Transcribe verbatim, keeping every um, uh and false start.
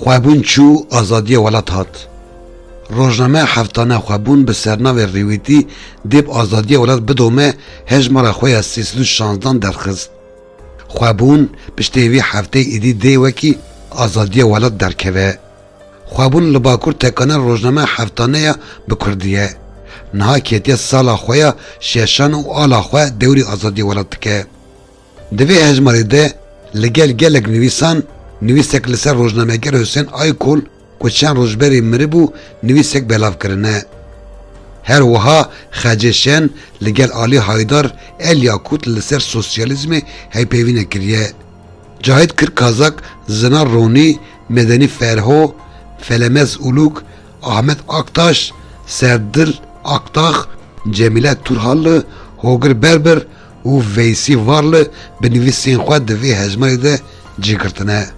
Xwebûn çû, azadiya welat hat. Rojname heftane Xwebûn bi sernavê Rêwîtî dê bi azadiya welat bidome hejmara xwe ya sê sed û şanzdan derxist. Xwebûn piştê vî hefteyê êdî dê wekî azadiya welat derkeve. Xwebûn li Bakur tekane rojname heftane ya bi kurdî ye. Niha ketiye sala xwe ya şeşan û ala xwe dewrî azadiya welat dike. Di vê hejmarê de li gel gelek nivîsan, nivîsek li ser rojnameger Husên Aykol ku çend roj berê miribû, nivîsek belav kirine. Her wiha Xecê Şen li gel Alî Haydar El Yakût li ser sosyalîzmê hevpeyvîne kiriye. Cahit Kirkazak, Zinar Ronî, Medenî Ferho, Felemez Uluk, Ahmet Aktaş, Serdil Aktax, Cemîle Turhalli, Hogir Berber û Veysî Varli bi nivîsên xwe di vê hejmarê de cî girtine.